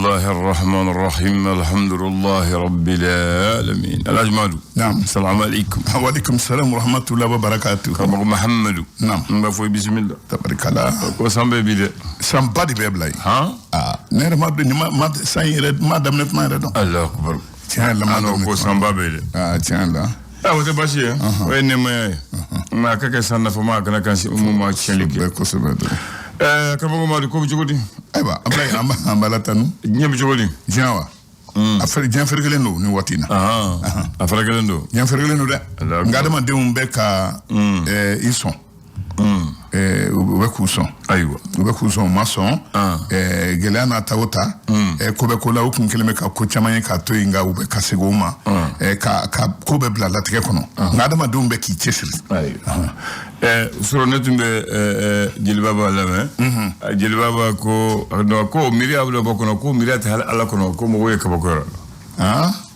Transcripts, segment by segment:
الله الرحمن الرحيم الحمد لله رب العالمين Alhaji Madu. Naam. Salamu alaikum. Wa alaikum salam wa rahmatullahi wa barakatuh. Karamɔgɔ Mahamadu. Naam. N b'a fɔ i bisimila. Tabarikala. Ko san bɛ bi dɛ. Sanba de bɛ bila yen. Han? Aa, ne yɛrɛ ma dɔn nin ma san yɛrɛ ma daminɛ tuma yɛrɛ dɔn. Allahu akbar. Tiɲɛ yɛrɛ la ma An daminɛ ko tuma. sanba bɛ dɛ. Aa, tiɲɛ yɛrɛ la. Ah, o tɛ baasi ye. O ye nɛɛmaya ye. Nka a ka kɛ san nafama a kana kan mun ma tiɲɛli kɛ. Bɛɛ kosɛbɛ dɔrɔn. Ɛɛ karamɔgɔ Madu, ko bɛ cogo di? Ayiwa, Abulayi, an b'a la tanu. Diɲɛ bɛ cogo di? Diɲɛ wa? A fɛrɛ diɲɛ ferekelen don nin waati in na. Ahan. A furakɛlen don. Diɲɛ ferekelen don dɛ. Allahu Nka adamadenw bɛ ka i sɔn. U bɛ k'u sɔn. Ayiwa. U bɛ k'u sɔn, u ma sɔn. Gɛlɛya n'a ta o ta. Ko bɛ ko la, u kun kɛlen bɛ ka ko caman ye k'a to yen, nka u bɛ ka segin o ma. Ka ko bɛɛ bila latigɛ kɔnɔ. Nka adamadenw bɛ k'i cɛsiri. Ayiwa. Sɔrɔ ne tun bɛ jeliba b'a lamɛn. Jeliba b'a ko non, ko miiriya bɛ bɔ kɔnɔ, ko miiriya tɛ hali Ala kɔnɔ, ko mɔgɔw ye kabakoyara.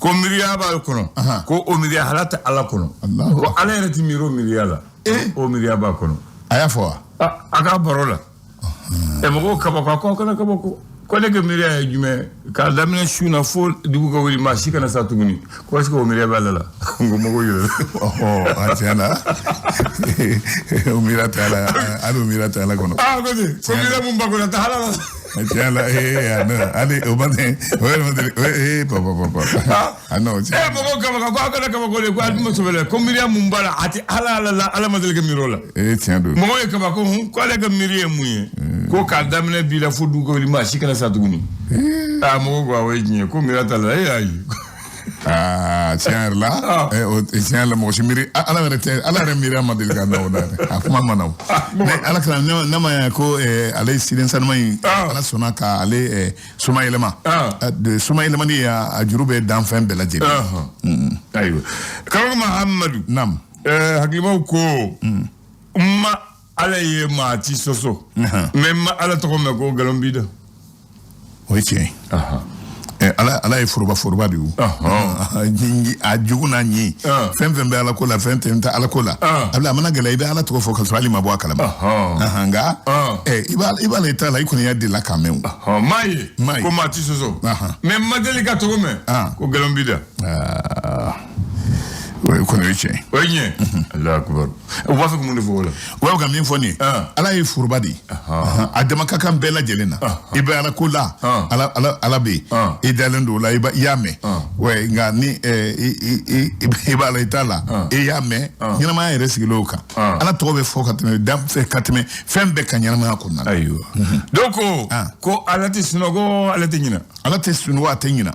Ko miiriya b'a kɔnɔ, ko o miiriya hala tɛ Ala kɔnɔ. Allahu Ko Ala yɛrɛ tɛ miiri o miiriya la. O miiriya b'a kɔnɔ. A y'a fɔ wa? A ka baro la. Mɔgɔw kabako, a ko aw kana kabako. Ko ne ka miiriya ye jumɛn k'a daminɛ su na fo dugu ka wuli, maa si kana sa tuguni. Ko est ce que o miiriya b'ale la? N ko mɔgɔw yɛrɛ. Ɔhɔ, a tiɲɛ la. O miiriya tɛ Ala, hali o miiriya tɛ Ala kɔnɔ. Ah, ko ten ko miiriya mun b'a kɔnɔ a tɛ hala la. Tiɲɛ la, a non, hali o ma o yɛrɛ ma deli, papa papa. A non, tiɲɛ. Mɔgɔw kabako, ko aw kana kabako de, ko a dun ma sɛbɛ dɛ, ko miiriya mun b'a la, a tɛ ala la, Ala ma deli ka miiri o la. Tiɲɛ don. Mɔgɔw ye kabako hun, ko ale ka miiri ye mun ye? Ko k'a daminɛ bi la fo dugu ka wuli, maa si kana sa tuguni. Aa, mɔgɔw ko awɔ, ye tiɲɛ ye, ko miiriya t'a la, ayi. Aa, tiɲɛ yɛrɛ la, o tiɲɛ yɛrɛ la, mɔgɔ si miiri Ala yɛrɛ tɛ, Ala yɛrɛ miiriya ma deli ka na o la yɛrɛ, a kuma ma na o. Mais Ala kana ne ma ye ko ale ye siden sanuma in, Ala sɔnna ka ale soma yɛlɛma. De soma yɛlɛmani ye a juru bɛ danfɛn bɛɛ lajɛlen. Ayiwa, karamɔgɔ Mahamadu. Naam. Hakilimaw ko n ma Ala ye maa ti sɔsɔ, mais n ma Ala tɔgɔ mɛn ko nkalon b'i da. O ye tiɲɛ ye. Ala ye foroba foroba de ye o. A jugu n'a ɲi. Fɛn fɛn bɛ Ala ko la, fɛn fɛn tɛ Ala ko la. A mana gɛlɛya, i bɛ Ala tɔgɔ fɔ ka sɔrɔ hali ma bɔ a kalama. Nka i b'a la, i t'a la, i kɔni y'a deli k'a mɛn o. Maa ye ko maa ti sɔsɔ, mais n ma deli ka tɔgɔ mɛn ko nkalon b'i da. O kɔni ye tiɲɛ ye. O ye tiɲɛ. Alahu akibaru. U b'a fɛ ka mun de fɔ o la? U b'a fɛ ka min fɔ nin ye, Ala ye foroba de ye. A dama ka kan bɛɛ lajɛlen na. I bɛ Ala ko la, Ala bɛ yen. I dalen don o la, i y'a mɛn. Nka ni i b'a la, i t'a la, i y'a mɛn, ɲɛnamaya yɛrɛ sigilen o kan. Ala tɔgɔ bɛ fɔ ka tɛmɛ ka tɛmɛ fɛn bɛɛ kan ɲɛnamaya kɔnɔna na. Ayiwa. Donc ko Ala tɛ sunɔgɔ, Ala tɛ ɲinɛ. Ala tɛ sunɔgɔ, a tɛ ɲinɛ.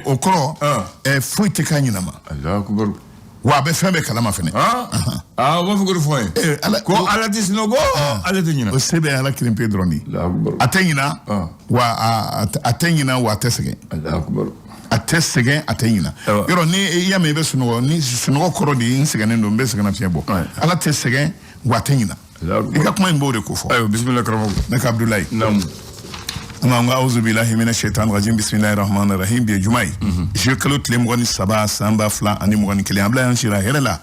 O kɔrɔ, foyi tɛ k'a ɲinɛ ma. Alahu akibaru. Wa a bɛ fɛn bɛɛ kalama fɛnɛ. Aa, u b'a fɔ ko de fɔ an ye. Ko Ala tɛ sunɔgɔ, Ala tɛ ɲinɛ. O se bɛ Ala kelen pe dɔrɔn de ye. A tɛ ɲinɛ, wa a tɛ ɲinɛ, wa a tɛ sɛgɛn. A tɛ sɛgɛn, a tɛ ɲinɛ. Yɔrɔ ni i y'a mɛn i bɛ sunɔgɔ, ni sunɔgɔ kɔrɔ de ye n sɛgɛnnen don, n bɛ sɛgɛn nafiɲɛ bɔ. Ala tɛ sɛgɛn, wa a tɛ ɲinɛ. I ka kuma in b'o de ko fɔ. Ayiwa, bisimila karamɔgɔ. Ne ka Abudulayi. Naamu. An ko auzu billahi mina shaitan rajim, bismillahir rahmanir rahim. Bi ye juma ye, juillet kalo tile 23, san 2021. An bila y'an sira hɛrɛ la,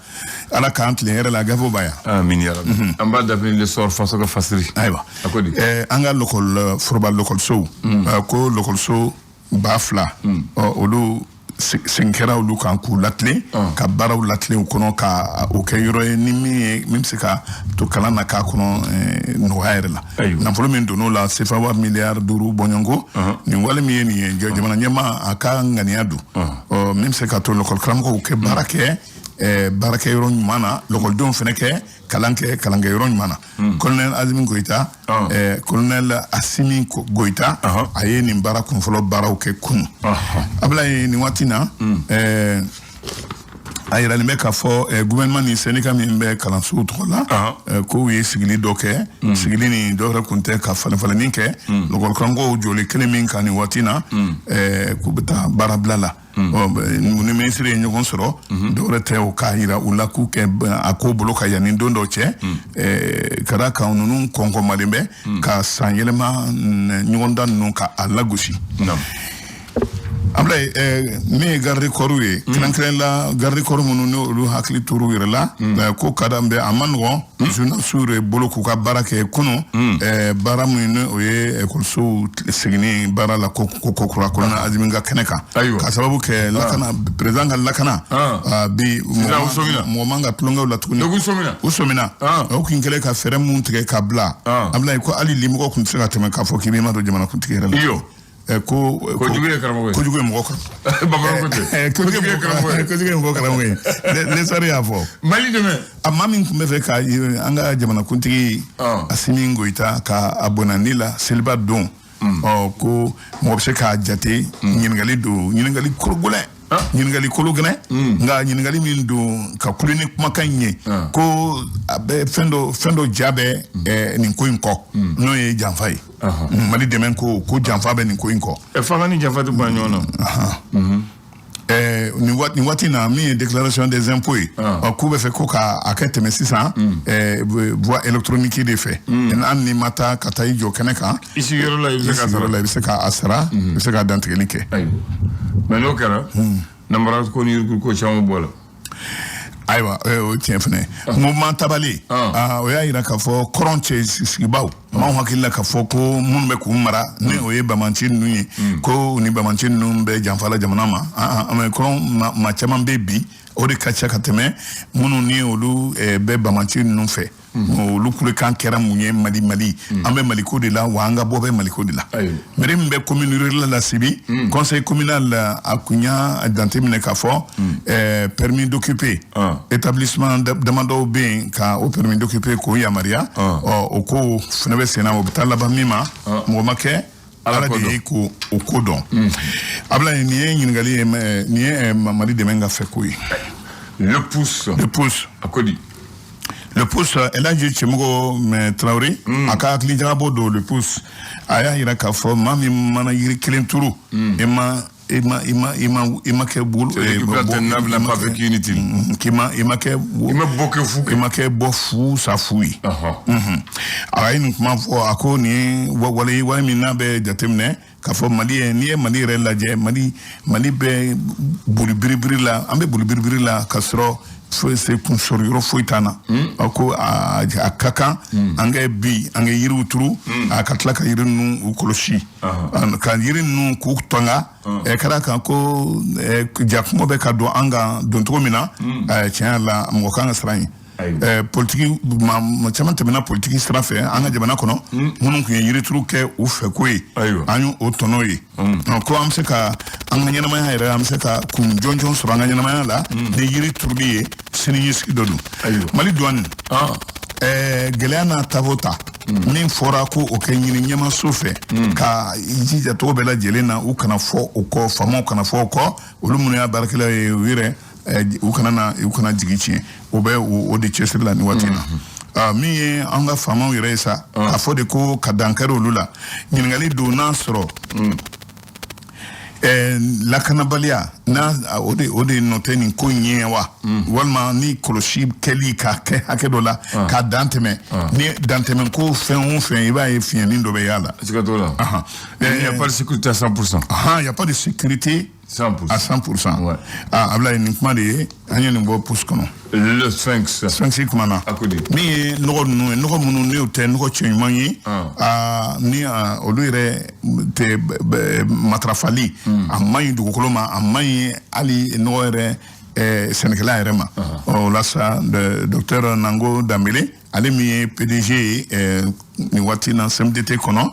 Ala k'an tilen hɛrɛ la, gafew b'a yan. Amin ya rabbi. An b'a daminɛ l'essor faso ka fasiri. Ayiwa. A ko di? An ka lɔkɔli, foroba lɔkɔlisow, ko lɔkɔliso 2000, olu sen kɛra olu kan k'u latilen, ka baaraw latilen u kɔnɔ, ka o kɛ yɔrɔ ye ni min ye min bɛ se ka to kalan na k'a kɔnɔ nɔgɔya yɛrɛ la. Nafolo min donn'o la, sefa wa miliyari 5 bɔɲɔgɔnko. Nin wale min ye nin ye, jamana ɲɛmaa a ka ŋaniya don, min bɛ se ka to lɔkɔli karamɔgɔw kɛ baara kɛ baarakɛyɔrɔ ɲuman na, lɔkɔlidenw fana kɛ kalan kɛ kalankɛyɔrɔ ɲuman na. Colonel Azimi Goyita, colonel Asimi Goyita, a ye nin baara kunfɔlɔ baaraw kɛ kunun. Abulayi, nin waati na, a yiralen bɛ k'a fɔ gouvernement ni syndicat min bɛ kalansow tɔgɔ la, k'u ye sigili dɔ kɛ. Sigili nin dɔwɛrɛ kun tɛ ka falen falenni kɛ lɔkɔli karamɔgɔw jɔlen kelen min kan nin waati na, k'u bɛ taa baarabila la. Ni minisiri ye ɲɔgɔn sɔrɔ, dɔwɛrɛ tɛ o k'a yira u la k'u kɛ a ko bolo ka yanni don dɔ cɛ, ka d'a kan ninnu kɔnkɔnmalen bɛ ka san yɛlɛma ɲɔgɔndan ninnu ka a lagosi. Ablaye, min ye garde corps ye, kɛrɛnkɛrɛn la garde corps minnu ni olu hakili tor'u yɛrɛ la, ko ka d'an bɛɛ, a ma nɔgɔn journalistes yɛrɛ bolo k'u ka baara kɛ kunun, baara min ni o ye ekɔlisow seginni baara la ko ko kura colonel Assimi ka kɛnɛ kan, ka sababu kɛ lakana, président ka lakana bi, mɔgɔ man ka tulonkɛw la tuguni. U sɔmina, o kun kɛlen ka fɛɛrɛ mun tigɛ ka bila, Ablaye, ko hali limɔgɔ kun tɛ se ka tɛmɛ k'a fɔ k'i b'i ma don jamanakuntigi yɛrɛ la. Ko kojugu ye karamɔgɔ ye, kojugu ye mɔgɔ kan. Bamananw ko ten, kojugu ye karamɔgɔ ye, kojugu ye mɔgɔ karamɔgɔ ye. Lesari y'a fɔ. Mali dɛmɛ. A maa min tun bɛ fɛ ka an ka jamanakuntigi Assimi Goïta ka a bɔnna la seliba don, ɔ ko mɔgɔ bɛ se k'a jate ɲininkali don, ɲininkali kolo gɛlɛn, ɲininkali kolo gɛlɛn, nka ɲininkali min don ka kule ni kumakan in ye, ko a bɛ fɛn dɔ ja bɛ nin ko in kɔ, n'o ye janfa ye. Mali dɛmɛ ko janfa bɛ nin ko in kɔ. Fanga ni janfa tɛ ban ɲɔgɔn na. Nin waati na, min ye déclaration des impôts ye, k'u bɛ fɛ ko ka a kɛ tɛmɛ sisan voie électronique de fɛ, hali n'i ma taa ka taa i jɔ kɛnɛ kan. I sigiyɔrɔ la, i bɛ se k'a sara. La, i bɛ se k'a sara, i bɛ se k'a dantigɛli kɛ. Mais n'o kɛra, namara ko ni yuruku ko caman bɔ la. Ayiwa, o tiɲɛ fɛnɛ. Mouvement tabali, o y'a yira k'a fɔ kɔrɔn cɛ sigibaw maaw hakili la k'a fɔ ko minnu bɛ k'u mara, ni o ye bamanci ninnu ye, ko ni bamanci ninnu bɛ janfa la jamana ma. Mais kɔrɔn maa caman bɛ bi, o de ka ca ka tɛmɛ minnu ni olu bɛ bamanci ninnu fɛ. Olu kulekan kɛra mun ye? Mali, Mali, an bɛ Maliko de la wa, an ka bɔ bɛ Maliko de la. Mairie min bɛ commune rurale la Sibi, conseil communal a kun y'a dante minɛ k'a fɔ permis d'occuper établissement damadɔw bɛ yen, ka o permis d'occuper k'o yamaruya. Ɔ o ko fana bɛ sen na, o bɛ taa laban min ma, mɔgɔ ma kɛ Ala de ye ko o ko dɔn. Ablaye, nin ye ɲininkali ye, nin ye Mali dɛmɛ ka fɛ ko ye. Le Pouce. Le Pouce. A ko di? Le Pouce, El Hadji Cɛmɔgɔ Tarawele, a ka hakili jagabɔ don Le Pouce, a y'a yira k'a fɔ maa min mana yiri kelen turu, e ma i ma i ma i ma i ma kɛ bolo. K'i ma i ma kɛ. I ma bɔ kɛ fu. I ma kɛ bɔ fu sa fu ye. A ye nin kuma fɔ, a ko nin ye wale ye, wale min n'a bɛ jateminɛ k'a fɔ Mali ye. N'i ye Mali yɛrɛ lajɛ, Mali bɛ boli biribiri la, an bɛ boli biribiri la ka sɔrɔ foyi se kun sɔrɔ yɔrɔ foyi t'an na. A ko a ka kan an ka bi an ka yiriw turu, a ka tila ka yiri ninnu u kɔlɔsi, ka yiri ninnu k'u tɔnga ka d'a kan ko jakuma bɛ ka don an kan don cogo min na. Tiɲɛ yɛrɛ la, mɔgɔ kan ka siran yen. Politiki maa caman tɛmɛna politiki sira fɛ an ka jamana kɔnɔ, minnu tun ye yirituru kɛ u fɛ ko ye, an y'o tɔnɔ ye ko an bɛ se ka an ka ɲɛnamaya yɛrɛ, an bɛ se ka kun jɔnjɔn sɔrɔ an ka ɲɛnamaya la ni yiri turuli ye, sini ɲɛsigi dɔ don. Mali douane, gɛlɛya n'a taabolo ta min fɔra ko o kɛ ɲini ɲɛmaso fɛ, ka jija cogo bɛɛ lajɛlen na, u kana fɔ o kɔ, faamaw kana fɔ o kɔ, olu minnu y'a baarakɛlaw ye, u yɛrɛ u kana na, u kana jigi tiɲɛ, o bɛ o de cɛsiri la nin waati in na. Min ye an ka faamaw yɛrɛ ye sa, a fɔ de ko ka dankari olu la. Ɲininkali don n'a sɔrɔ lakanabaliya n'a o de nɔ tɛ nin ko in ye wa, walima ni kɔlɔsi kɛli ka kɛ hakɛ dɔ la k'a dan tɛmɛ. Ni dantɛmɛ ko fɛn o fɛn, i b'a ye fiɲɛnin dɔ bɛ y'a la. Siga t'o la. Il n'y a pas de sécurité à 100%. Il n'y a pas de sécurité 100%. À 100%. Ouais. Ah, Ablaye, nin kuma de ye, an ye nin bɔ Pouce kɔnɔ. Le Sphinx. Sphinx kuma na. A ko di? Min ye nɔgɔ ninnu ye, nɔgɔ minnu n'o tɛ nɔgɔ cɛɲuman ye, ni olu yɛrɛ tɛ matarafali, a man ɲi dugukolo ma, a man ɲi hali nɔgɔ yɛrɛ sɛnɛkɛla yɛrɛ ma. O la sa, docteur Nango Danbele, ale min ye PDG ye nin waati na CMDT kɔnɔ,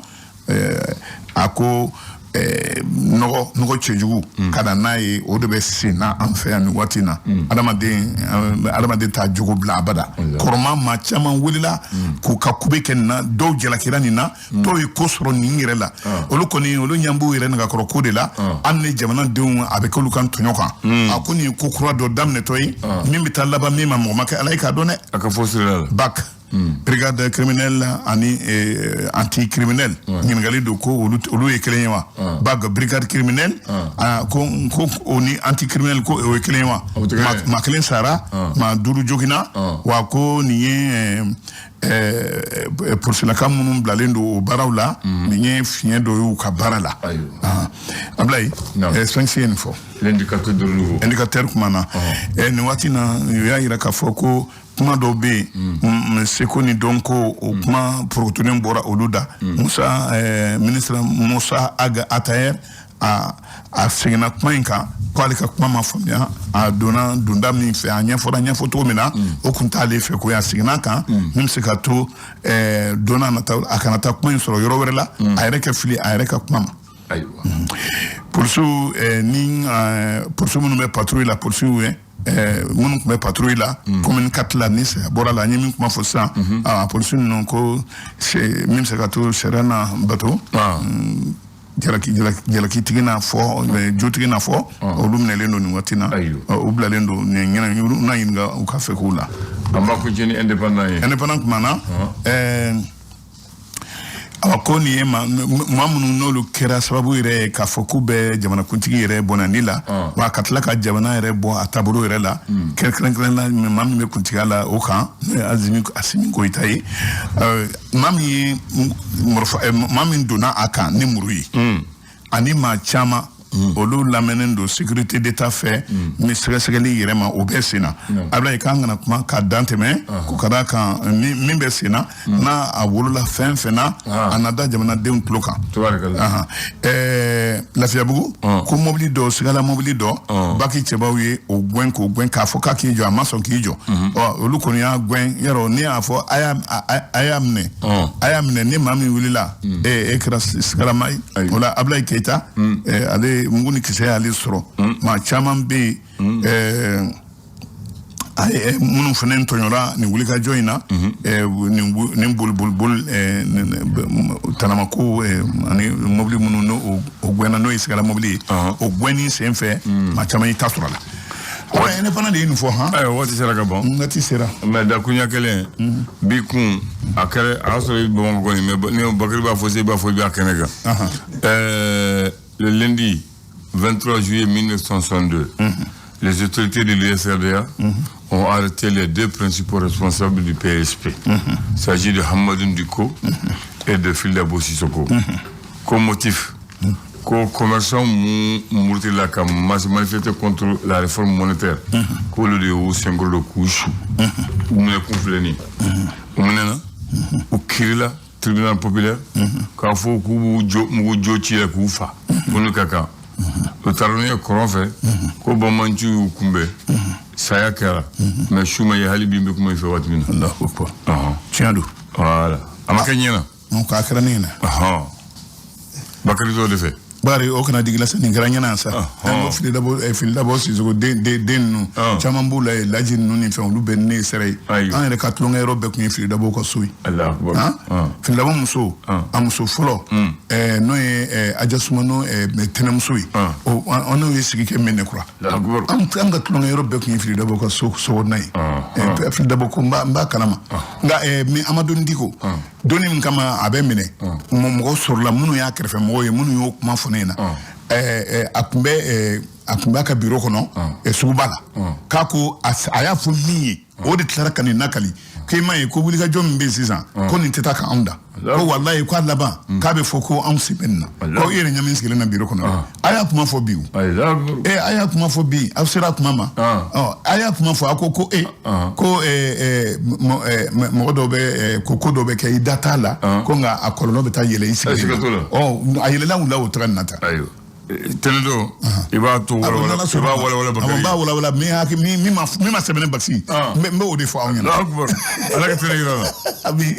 a ko nɔgɔ cɛjugu ka na n'a ye, o de bɛ sen na an fɛ yan nin waati in na. Adamaden t'a jogo bila abada. Kɔrɔma maa caman wulila k'u ka kube kɛ nin na, dɔw jalakira nin na, dɔw ye ko sɔrɔ nin yɛrɛ la. Olu kɔni, olu ɲɛ b'u yɛrɛ nɛgɛkɔrɔ ko de la, hali ni jamanadenw a bɛ k'olu kan tɔɲɔ kan. A ko nin ye ko kura dɔ daminɛtɔ ye, min bɛ taa laban min ma, mɔgɔ ma kɛ Ala ye k'a dɔn dɛ. A ka fɔ sira la. BAC, brigade criminelle ani anti criminel, ɲininkali don ko olu ye kelen ye wa? BAC, brigade criminelle, ko o ni anti criminel, ko o ye kelen ye wa? Maa kelen sara, maa duuru joginna wa. Ko nin ye porosilaka minnu bilalen don o baaraw la, nin ye fiɲɛ dɔ y'u ka baara la. Ablaye, Sphinx ye nin fɔ. L'indicateur de renouveau. Indicateur kuma na, nin waati na, u y'a yira k'a fɔ ko kuma dɔw bɛ yen, seko ni dɔnko, o kuma porokotolen bɔra olu da. Musa, ministre Musa Ag Attaher, a seginna kuma in kan ko ale ka kuma ma faamuya. A donna donda min fɛ, a ɲɛfɔra ɲɛfɔ cogo min na, o kun t'ale fɛ ko a seginna kan min bɛ se ka to don n'a nataw a kana taa kuma in sɔrɔ yɔrɔ wɛrɛ la, a yɛrɛ kɛ fili a yɛrɛ ka kuma ma. Polisiw ni polisiw minnu bɛ patrouille la, polisiw ye minnu tun bɛ patrouille la commune 4 la, ni saya bɔra la, an ye min kuma fɔ sisan, a polisi ninnu ko min bɛ se ka to sariya na bato, jalakitigi n'a fɔ jotigi n'a fɔ, olu minɛlen don nin waati na, u bilalen don nin ɲɛna n'a ɲininka u ka fɛ kow la. An b'a kuncɛ ni Indépendant ye. Indépendant kuma na, awa, ko nin ye maa minnu n'olu kɛra sababu yɛrɛ ye k'a fɔ k'u bɛ jamanakuntigi yɛrɛ bɔnani la, wa ka tila ka jamana yɛrɛ bɔ a taabolo yɛrɛ la, kɛrɛnkɛrɛnnenya la maa min bɛ kuntigiya la o kan, n'o ye Asimi Goyita ye. Maa min ye maa min donna a kan ni muru ye, ani maa caman, olu lamɛnnen don sécurité d'État fɛ ni sɛgɛsɛgɛli yɛrɛ ma, o bɛɛ sen na. Ablaye, k'an kana kuma ka dan tɛmɛ ko ka d'a kan min bɛ sen na, n'a a wolola fɛn fɛn na, a na da jamanadenw tulo kan. Lafiyabugu, ko mobili dɔ, sigala mobili dɔ, baki cɛbaw ye o gɛn k'o gɛn k'a fɔ k'a k'i jɔ, a ma sɔn k'i jɔ. Ɔ, olu kɔni y'a gɛn yarɔ, ne y'a fɔ a y'a minɛ, a y'a minɛ, ni maa min wulila, e kɛra sigalama ye. O la, Ablaye Keyita, ale mugu ni kisɛ y'ale sɔrɔ. Maa caman bɛ yen minnu fana tɔɲɔra nin wulikajɔ in na, nin boli tanamako ani mobili minnu n'o o gɛnna, n'o ye sigala mobili ye, o gɛnni sen fɛ, maa caman y'i ta sɔrɔ a la. Ɔ, ne fana de ye nin fɔ han. Ayiwa, waati sera ka ban. Waati sera. Mais dakunya kelen bi kun, a kɛra a y'a sɔrɔ i Bamakɔ kɔni, mais ni Bakari b'a fɔ, se b'a fɔ, i b'a kɛnɛ kan. Le lundi 23 juillet 1962, les autorités de l'USRDA ont arrêté les deux principaux responsables du PSP. Il s'agit de Hamadoun Dicko et de Fily Dabo Sissoko. Comme motif, ko commerçant mun murutila ka manifester contre la réforme monétaire, k'olu de y'u senkɔrɔ don k'u su u minɛ kun filɛ nin ye. U minɛna, u kirila tribunal populaire k'a fɔ k'u b'u jo mugu jo ci la k'u fa, ko n'u ka kan. U taara n'u ye kɔrɔn fɛ, ko bamanciw y'u kunbɛn, saya kɛra, mais su ma ye hali bi n bɛ kuma i fɛ waati min na. Allahu akbar, tiɲɛ don. Voilà, a ma kɛ ɲɛna. Donc a kɛra ne ɲɛna. Bakari t'o de fɛ. Bari o kana digi la sa, nin kɛra ɲɛna sa. An ko Fily Dabo, Fily Dabo Sissoko den ninnu caman b'u la yen, laji ninnu ni fɛn, olu bɛɛ ne ye sira ye. An yɛrɛ ka tulonkɛ yɔrɔ bɛɛ tun ye Fily Dabo ka so ye. Fily Dabo muso, a muso fɔlɔ, n'o ye Aja Sumano tɛnɛmuso ye, an n'o ye sigi kɛ Mɛnɛkura. An ka tulonkɛ yɔrɔ bɛɛ tun ye Fily Dabo ka so kɔnɔna ye. Fily Dabo ko n b'a kalama, nka Amadu Diko donni min kama a bɛ minɛ, mɔgɔ sɔrɔla minnu y'a kɛrɛfɛ mɔgɔw ye, minnu y'o kuma fɔ ne ɲɛna. A tun bɛ a ka biro kɔnɔ suguba la, k'a ko a y'a fɔ min ye, o de tilara ka nin nakali k'e m'a ye ko wulikajɔ min bɛ yen sisan, ko nin tɛ taa ka anw da, ko walayi k'a laban k'a bɛ fɔ ko anw sen bɛ nin na, ko e yɛrɛ ɲɛ min sigilen na biro kɔnɔ. A y'a kuma fɔ bi o, a y'a kuma fɔ bi, aw sera a kuma ma. Ɔ, a y'a kuma fɔ, a ko ko e ko mɔgɔ dɔw bɛ ko ko dɔ bɛ kɛ, i da t'a la, ko nka a kɔlɔlɔ bɛ taa yɛlɛ i sigilen na. Ɔ, a yɛlɛla u la, o taga nin na tan. Tɛnɛ don, i b'a to walawala, i b'a walawala Bakari. N b'a walawala, min ma sɛbɛn ne basi, n bɛ o de fɔ aw ɲɛna. Ala ka tɛnɛ yira la. Abi.